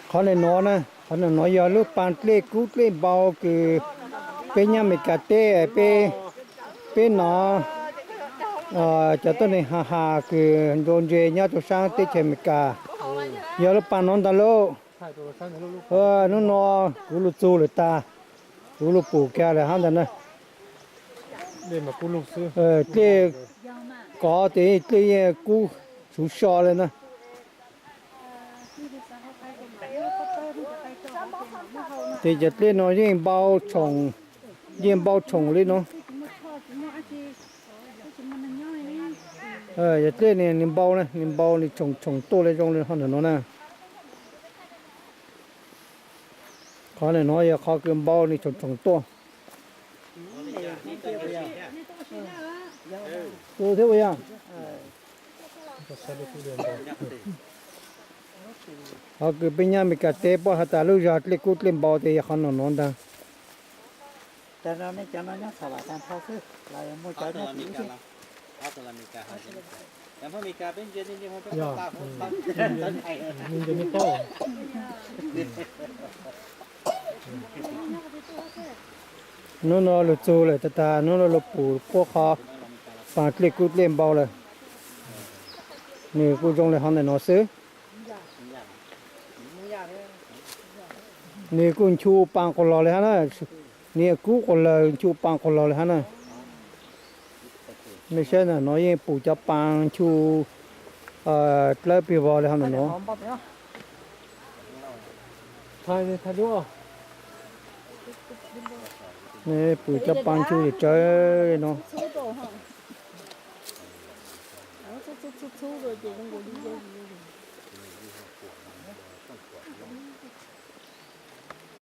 Qhov ntawm no na, qhov ntawm no yog lub paj dlej kub dlej npau kws peb nyob Amelikas teb, peb, peb no cov tuab neeg has has kws nruas ntse nyob rau saab teb chaws Amelikas, yog lub paj no ntag lauj. Hnub no kuv lug txug lawm tag, kuv lug pum kiag lawm hab ntawd na. Dlej kov tes dlej yeej kub suv so le na. Tes cov dlej no yeej npau tshoom, yeej npau tshoom li no. Yog dlej ni nws npau na, nws npau nws tshoom tshoom tuaj li zoo li hov ntawm no na. Qhov ntawm no yog qhov kws npau nws tshoom tshoom tuaj. Tus thiab puas yog? Qhov kws peb nyob Amelikas teb puab has tas lub zog dlej kub dlej npau tes yog qhov no no ntag. Hnub no lug txug lawm tag tag, hnub no lug pum puab qhov paag dlej kub dlej npau lawm. Nws kuj zoo li hov ntawm no xwb. Nws kuj nchu paa quas log li hab na. Nws kub quas lawg nchu paa quas log li hab na. Nej saib ntawm no yeej pum cov paa nchu dlawb pig vog li hov ntawm no. Nej pum cov paa nchu tsawv no.